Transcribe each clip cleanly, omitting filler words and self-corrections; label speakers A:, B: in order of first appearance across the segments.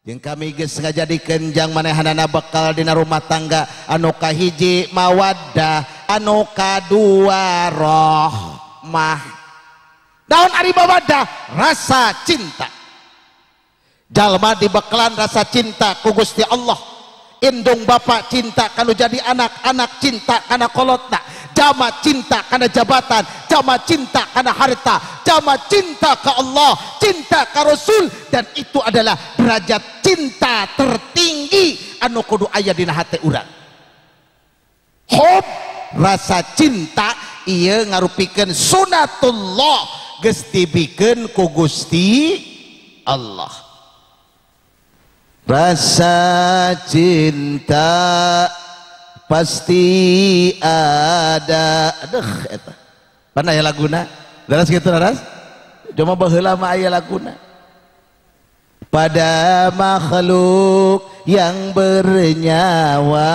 A: Jeung kami geus ngajadikeun jang manehanana bekal dina rumah tangga anu kahiji mawaddah, anu kadua rohmah. Daun ari mawaddah rasa cinta. Jalma dibekalan rasa cinta ku Gusti Allah. Indung bapak cinta kanu jadi anak, anak cinta kana kolotna, jama cinta kana jabatan, jama cinta kana harta, jama cinta ke Allah, cinta ke Rasul, dan itu adalah derajat cinta tertinggi anu kudu aya dina hate urang. Hub rasa cinta ieu ngarupikeun sunatullah geus dibikeun ku Gusti Allah. Rasa cinta pasti ada. Aduh eta. Mana aya laguna? Leres kitu leres? Cuma baheula mah aya laguna. Pada makhluk yang bernyawa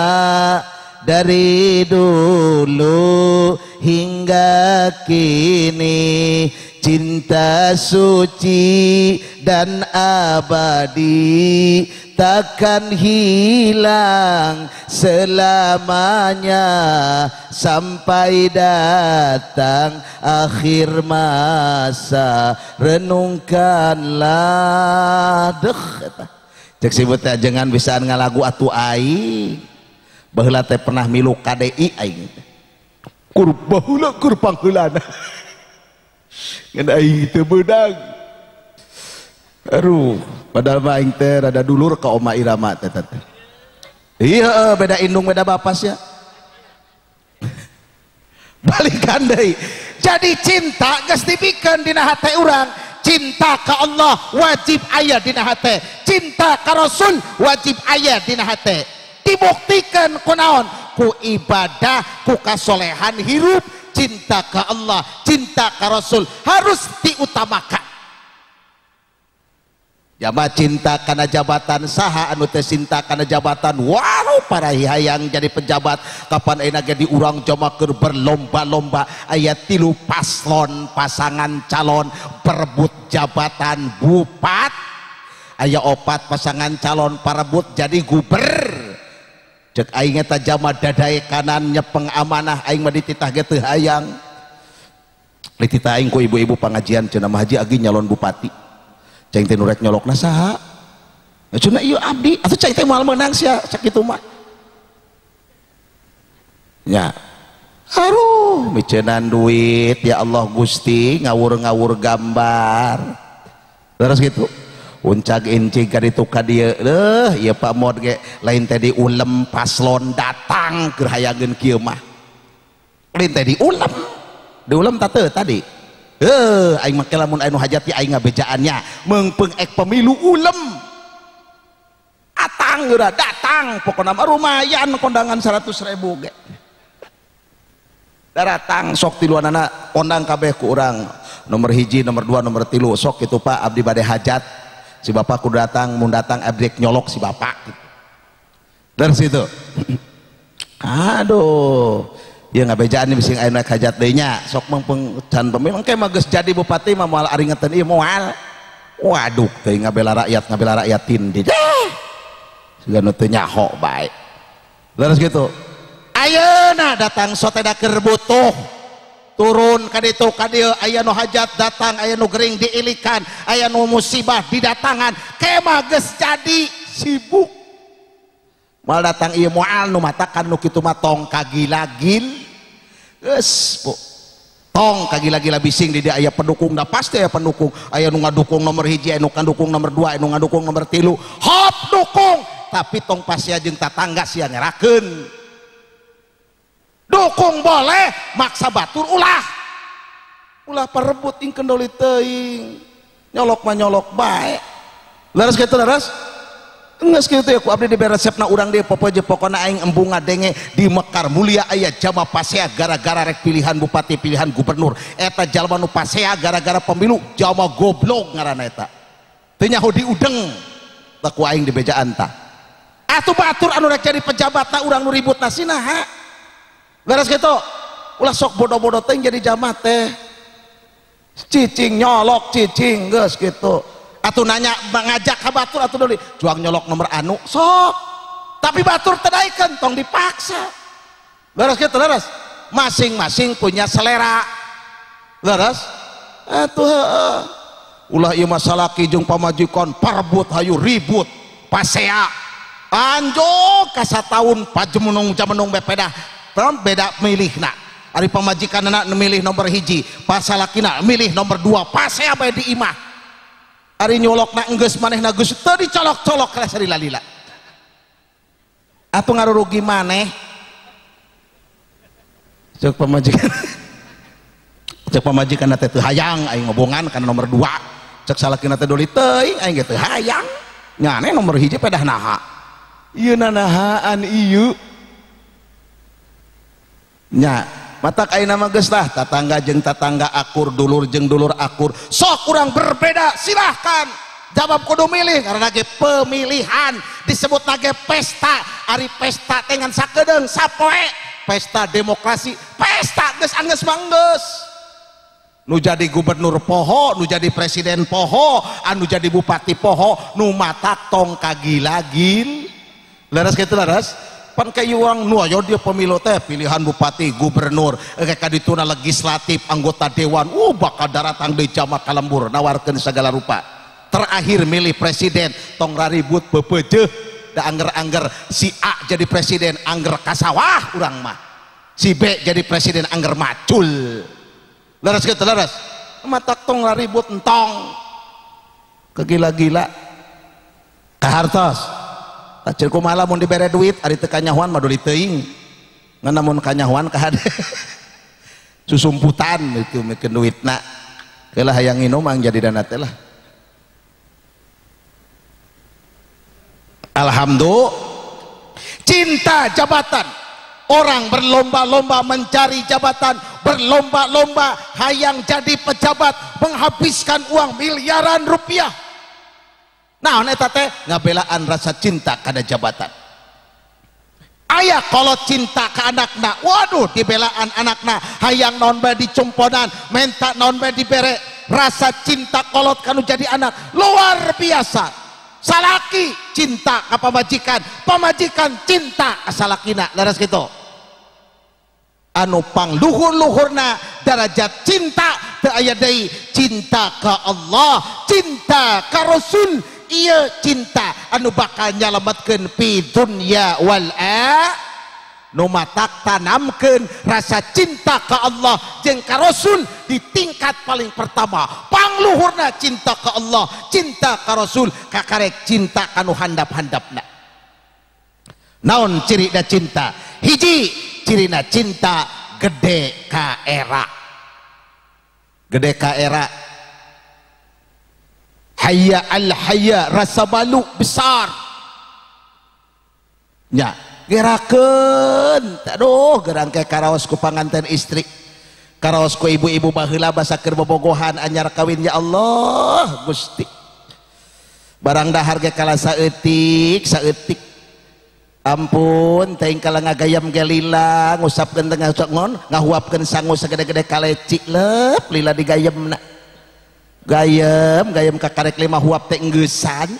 A: dari dulu hingga kini, cinta suci dan abadi takkan hilang selamanya sampai datang akhir masa. Renungkanlah. Deh eta. Cek sibut teh jangan bisaan ngalagu atuh aing. Baheula teh pernah milu KDI aing. Kur baheula kur pangheulana. Ngan aing teu beunang. Aduh, padahal mah aing teh rada dulur ka Oma Irama teh teh. Iya, beda indung beda bapak sia. Balikan deui. Jadi cinta geus dibikeun dina hate urang. Cinta ka Allah wajib aya dina hate. Cinta ka Rasul wajib aya dina hate. Dibuktikan ku naon? Ku ibadah, ku kasolehan hirup. Cinta ka Allah, cinta ka Rasul harus diutamakan. Jama cinta kana jabatan saha anu teh cinta kana jabatan, walau para hayang jadi pejabat kapan ayeuna ge diurang jama keur berlomba-lomba aya 3 paslon pasangan calon berebut jabatan bupat, aya 4 pasangan calon parebut jadi guber. Cek aing eta jama dadae kanan nyepeng amanah aing mah dititah ge teu hayang. Dititah aing ku ibu-ibu pangajian cenah mah Haji Agi nyalon bupati. Ceng teh nu rek nyolokna saha? Cenah ieu abdi, atuh ceng teh moal meunang sia sakitu mah. Nya. Aduh, micenan duit ya Allah Gusti, ngawur-ngawur gambar. Terus gitu. Uncag incing ka ditu ka dieu, leuh ieu Pak Mod ge lain teh diulem paslon datang keur hayangeun kieu mah. Lain teh diulem. Diulem ta teu tadi? Aing make lamun anu hajat ya aing ngabejaannya meungpeung ek pemilu ulem. Atang geura datang pokona mah lumayan kondangan 100.000 ge. Daratang sok tiluanana kondang kabeh ku urang. Nomor 1, nomor 2, nomor 3 sok kitu Pak abdi bade hajat. Si bapak kudu datang, mun datang abdi nyolok si bapak gitu. Dari situ. Aduh, ya ngabejaan nih bising aya hajat deui nya, sok meungpeung can pemilu engke mah geus jadi bupati mah moal aringeteun ieu moal. Waduh, teuing ngabela rakyat tindih. Siga nu teu nyaho bae. Terus gitu. Ayeuna datang soteda keur butuh. Turun ka ditu ka dieu aya nu hajat datang, aya nu gering diilikan, aya nu musibah didatangan, kemah geus jadi sibuk. Moal datang ieu moal nu matakan nu kitu mah tong kagila-gil. Geus bu. Tong kagila-gila bising di dieu aya pendukung, da pasti aya pendukung. Aya nu ngadukung nomor 1, aya nu ngadukung nomor 2, aya nu ngadukung nomor 3. Hop dukung, tapi tong pasia jeung tatangga sia ngerakeun. Dukung boleh, maksa batur ulah. Ulah perebut ing kendoli teuing. Nyolok mah nyolok bae. Leres kitu leres? Geus kitu ya ku abdi dibere resepna urang dieu popoe pokona aing embung ngadenge di Mekar Mulia aya jama pasea gara-gara rek pilihan bupati, pilihan gubernur. Eta jalma nu pasea gara-gara pemilu jama goblok ngaranna eta. Teu nyaho diudeng. Tah ku aing dibejaan tah. Atuh batur anu rek jadi pejabat tah urang nu ribut nasina ha. Beres gitu, ulah sok bodoh-bodoh teh jadi jamaah teh, cicing nyolok cicing geus gitu. Atuh nanya ngajak ka batur atuh deui juang nyolok nomor anu sok. Tapi batur teu daekeun tong dipaksa. Leres kitu leres. Masing-masing punya selera. Leres? Atuh heeh. Ulah ieu mah salaki jeung pamajikan parbut hayu ribut pasea. Anjog ka sataun pajemunung jamenung bepedah. Beda milihna. Ari pamajikanna milih nomor 1, pasalakina milih nomor 2, pasea bae di imah. Ari nyolokna enggeus manehna geus teu dicolok-colok ka salila-lila. Atuh ngarurugi maneh. Cek pamajikan. Cek pamajikanna teh teu hayang aing ngobongan kana nomor 2. Cek salakina teh doli teuing aing ge teu hayang. Nyane nomor 1 pedah naha. Ieu nanahaan ieu. Nya matak ayeuna mah geus lah tatangga jeung tatangga akur, dulur jeung dulur akur. Sok urang berbeda silahkan. Jawab kudu milih karena ge pemilihan disebut lagi pesta. Ari pesta teh ngan sakedeung sapoe. Pesta demokrasi, pesta geus anggeus mah geus. Nu jadi gubernur poho, nu jadi presiden poho, anu jadi bupati poho, nu matak tong kagila-gil. Leres kitu leres? Pan kayak orang nu ayo dia pemilu teh pilihan bupati, gubernur, kayak kadituna legislatif, anggota dewan, bakal daratang deui jamak kalembur nawarkeun segala rupa. Terakhir milih presiden, tong raribut bebeujeuh, da angger-angger si A jadi presiden angger kasawah urang mah. Si B jadi presiden angger macul. Leres kitu leres. Matak tong raribut entong. Kegila-gila. Kahartos. Tacir kumaha mun dibere duit ari teu kanyahoan mah doli teuing. Ngan namun kanyahoan kahade. Susumputan itu mikeun duitna. Kelah hayang nginum mang jadi dana teh lah. Alhamdulillah. Cinta jabatan. Orang berlomba-lomba mencari jabatan, berlomba-lomba hayang jadi pejabat, menghabiskan uang miliaran rupiah. Nah, eta teh ngabelaan rasa cinta kana jabatan. Aya kalau cinta ke anakna, waduh dibelaan anakna, hayang naon bae dicumponan, menta naon bae dibere, rasa cinta kolot kanu jadi anak luar biasa. Salaki cinta ka pamajikan, pamajikan cinta ka salakina, leres kitu. Anu pangluhur-luhurna derajat cinta teu aya deui, cinta ka Allah, cinta ka Rasul. Iya cinta anu bakal nyalametkeun pi dunya wal a nu matak tanamkeun rasa cinta ka Allah jeung ka Rasul di tingkat paling pertama. Pangluhurna cinta ka Allah, cinta ka Rasul, kakarek cinta kanu handap-handapna. Naon cirina cinta? Hiji cirina cinta gede ka era. Gede ka era. Hayya al hayya, rasa malu besar. Nya, gerakeun. Aduh, gerang ke karaos ku panganten istri. Karaos ku ibu-ibu baheula basa keur bobogohan anyar kawin, ya Allah, Gusti. Barang dahar ge kalah saeutik, saeutik. Ampun, teuing kala ngagayam ge lila, ngusapkeun teh ngon, ngahuapkeun sangu sagede-gede kaleci leup lila digayemna. Gayem, gayem kakarek 5 huap teh enggeusan.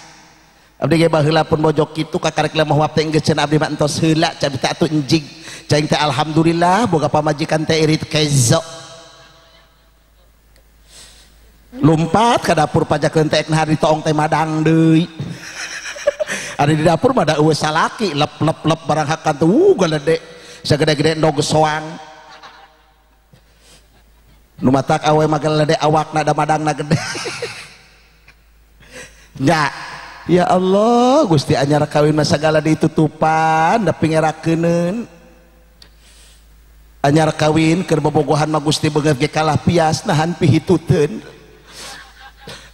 A: Abdi ge baheula pun bojok kitu kakarek 5 huap teh enggeusan abdi mah entos heula cabi teh atuh enjing. Cai teh alhamdulillah boga pamajikan teh irit kezo. Lumpat ka dapur pajakeun teh ekna hari toong teh madang deui. Ari di dapur mah da eueuh salaki lep lep lep barang hakan tuh galede sagede-gede endog soang. Nu matak awe mah galede awakna da madangna gede. Nya, ya Allah, Gusti anyar kawin mah sagala ditutupan da pingerakeunun. Anyar kawin keur bobogohan mah Gusti beungeut ge kalah pias nahan pihituteun.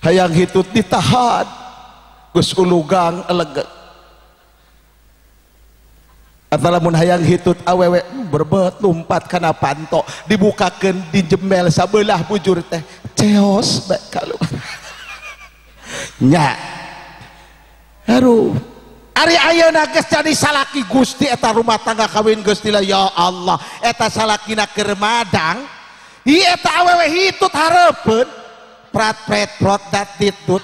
A: Hayang hitut ditahan. Geus ulugang elegeg. Atau lamun hayang hitut awewe berbet lumpat kana panto dibukakeun dijemel sabelah bujur teh ceos bae kaluar. Nya. Aduh. Ari ayeuna geus jadi salaki Gusti eta rumah tangga kawin Gusti lah ya Allah eta salakina keur madang ieu eta awewe hitut hareupeun prat pret prot dat ditut.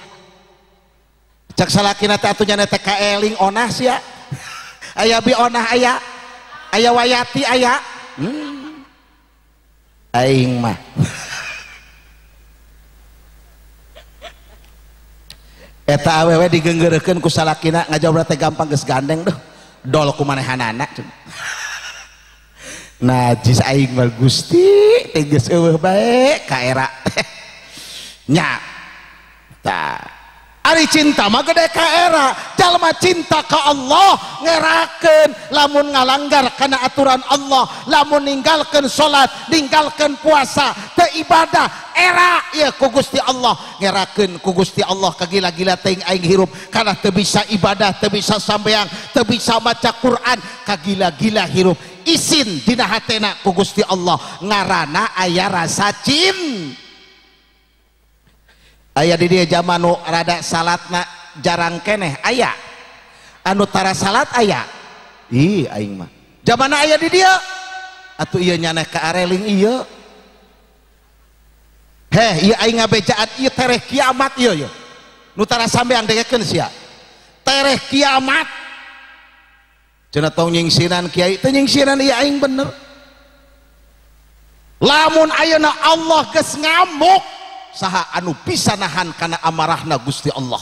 A: Cek salakina teh atuh nya teh kaeling onah sia. Aya bi onah aya. Aya wayati aya. Aing mah. Eta awewe digenggeurekeun ku salakina ngajawabna teh gampang geus gandeng duh. Dol ku manehanana. Najis aing mah Gusti teh geus eueuh bae ka era. Nya. Tah. Ari cinta mah gede ka era, jalma cinta ka Allah ngerakeun lamun ngalanggar kana aturan Allah, lamun ninggalkeun salat, ninggalkeun puasa, teu ibadah era ieu ku Gusti Allah, ngerakeun ku Gusti Allah kagila-gila teuing aing hirup kana teu bisa ibadah, teu bisa sampeang, teu bisa maca Quran, kagila-gila hirup isin dina hatena ku Gusti Allah, ngarana aya rasa cinta. Aya di dia zaman nu rada salatna jarang keneh aya anu tara salat aya ih aing mah zamana aya di dia atuh ieu nyaneh ka areling ieu heh ieu aing ngabejaan ieu tereh kiamat ieu ieu nu tara sampeang dengekeun sia tereh kiamat cenah tong nyingsinan kiai teu nyingsinan ieu aing bener lamun ayeuna Allah geus ngamuk saha anu bisa nahan kana amarahna Gusti Allah.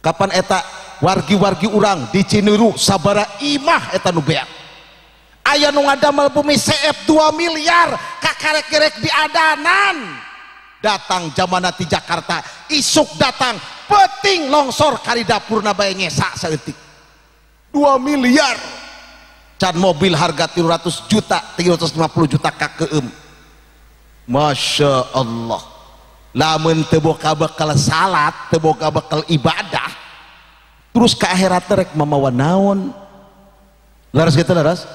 A: Kapan eta wargi-wargi urang di Ciniru sabara imah eta nu beak aya nu ngadamel bumi CF 2 miliar kakarek-kerek diadanan datang jamana ti Jakarta isuk datang peting longsor kari dapurna bae ngesak saeutik 2 miliar can mobil harga 300 juta 350 juta kakeum. Masya Allah lamun teu boga bekal salat teu boga bekal ibadah terus ke akhirat rek mamawa naon laras gitu laras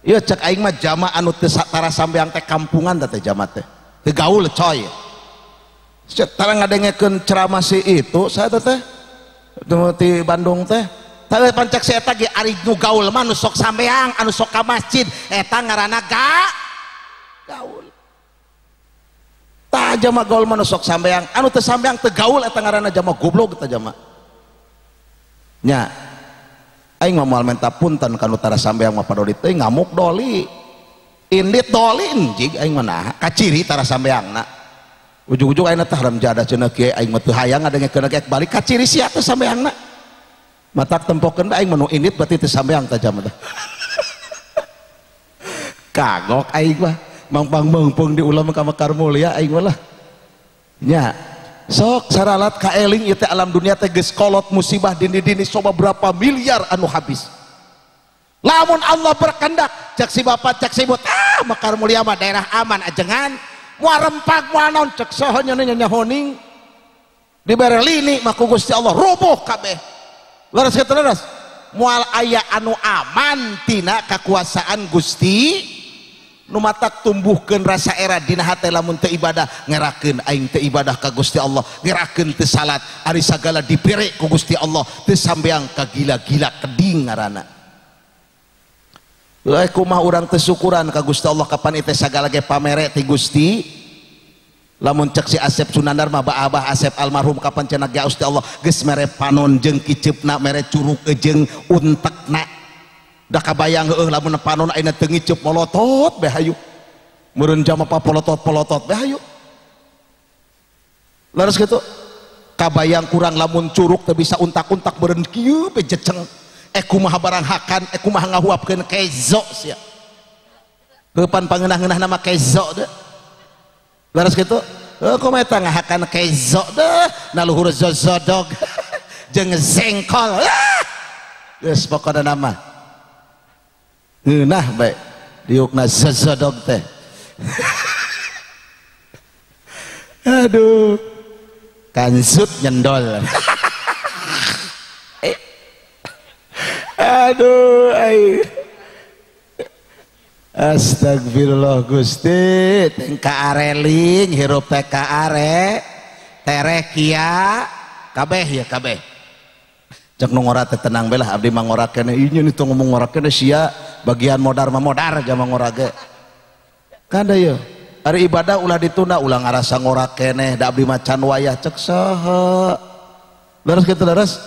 A: ieu cek aing mah jama anu teu tara sampeang teh kampungan teh jama teh teu gaul coy tara ngadengekeun ceramah si itu saya teh di Bandung teh teh pancak si eta ge ari nu gaul mah nu sok sampeang anu sok ka masjid eta ngaranna gaul. Tah jama gaul mah nu sok sampeang anu teu sampeang teu gaul eta ngaranna jama goblok eta jama nya aing mah moal menta punten ka nu tara sampeang mah padoli teh ngamuk doli indit doli enjig aing mah naha kaciri tara sampeangna ujug-ujug aing teh haram jadah cenah kieu aing mah teu hayang ngadengekeun ge balik kaciri sia teh sampeangna matak tempokeun bae aing mah nu indit berarti teu sampeang tah jama teh kagok aing mah mangpang mangpung di ulam ka Mekar Mulia aing mah lah nya sok saralat kaeling ieu teh alam dunia teh geus kolot musibah dini-dini soba berapa miliar anu habis lamun Allah berkehendak cek si bapak cek si ibu ah Mekar Mulia mah daerah aman ajengan moal rempag moal naon cek saha nya honing dibere lini mah ku Gusti Allah rubuh kabeh leres kitu leres moal aya anu aman tina kakuasaan Gusti nu matak tumbuhkeun rasa era dina hate lamun teu ibadah ngerakeun aing teu ibadah ka Gusti Allah ngerakeun teu salat ari sagala dibere ku Gusti Allah teu sampeang kagila-gila keding ngaranna euy kumaha urang teu syukuran ka Gusti Allah kapan ieu teh sagala ge pamere ti Gusti lamun cek si Asep Sunandar mah abah Asep almarhum kapan cenah ge Gusti Allah geus mere panon jeung kiceupna mere curug jeung untekna da kabayang heueuh lamun panon ayeuna teu ngiceup molotot bae hayu meureun jama papolotot-polotot bae hayu leres kitu kabayang kurang lamun curug teu bisa untak-untak meureun kieu bae jeceng kumaha barang hakan kumaha ngahuapkeun kezo sia heupan pangeunah-ngeunah nama kezo deh leres kitu kumaha eta ngahakan kezo deh na luhur zozodog jeung zengkol geus pokona nama ngeunah bae diukna zozodog teh aduh kansut nyendol aduh ay. Astagfirullah Gusti teh kaareling hirup teh kaare tereh kia kabeh ya kabeh cek nu ngora teh tenang bae lah abdi mah ngora keneh ieu nya tong ngomong ngora keneh sia bagian modar mah modar jama ngora ge kada ye ari ibadah ulah ditunda ulah ngarasa ngora keneh da abdi mah can wayah cek saha Leres kitu leres.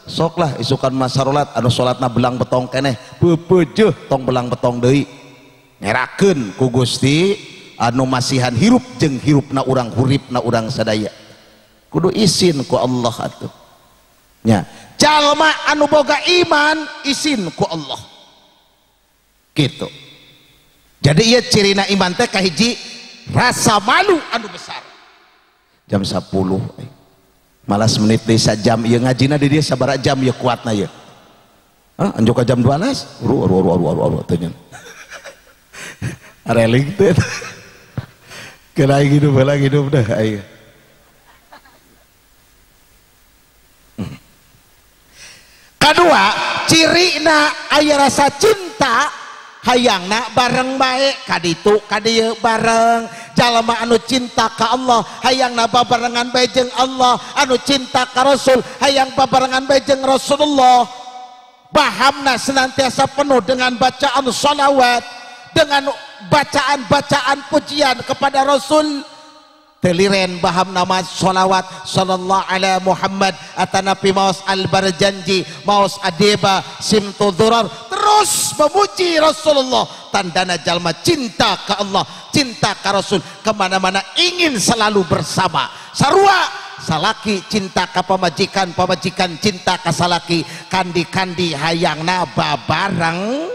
A: Sok lah isukan mah sarolat anu salatna belang betong keneh peupeujeuh tong belang betong deui. Ngerakeun ku Gusti anu masihan hirup jeung hirupna urang huripna urang sadaya. Kudu isin ku Allah atuh. Nya, jalma anu boga iman isin ku Allah. Gitu. Jadi ieu cirina iman teh kahiji rasa malu anu besar. Jam 10 malas menit deui sajam ieu ngajina di dieu sabaraha jam ieu kuatna ieu. Hah, anjuk ka jam 12? Uru uru uru uru uru teh nya. Areling teh. Keun aing hidup heula hidup dah aing. Kedua, cirina aya rasa cinta hayangna bareng bae kaditu kadieu bareng. Jalma anu cinta ka Allah hayangna babarengan bae jeung Allah, anu cinta ka Rasul hayang babarengan bae jeung Rasulullah. Bahamna senantiasa penuh dengan bacaan sholawat, dengan bacaan-bacaan pujian kepada Rasul. Teliren baham nama sholawat sallallahu ala Muhammad atanapi maos al-barjanji maos adeba simtu durar, terus memuji Rasulullah. Tandana jalma cinta ke Allah, cinta ke Rasul, kemana-mana ingin selalu bersama. Sarua salaki cinta ka pamajikan, pamajikan cinta ka salaki, kandi-kandi hayangna babareng.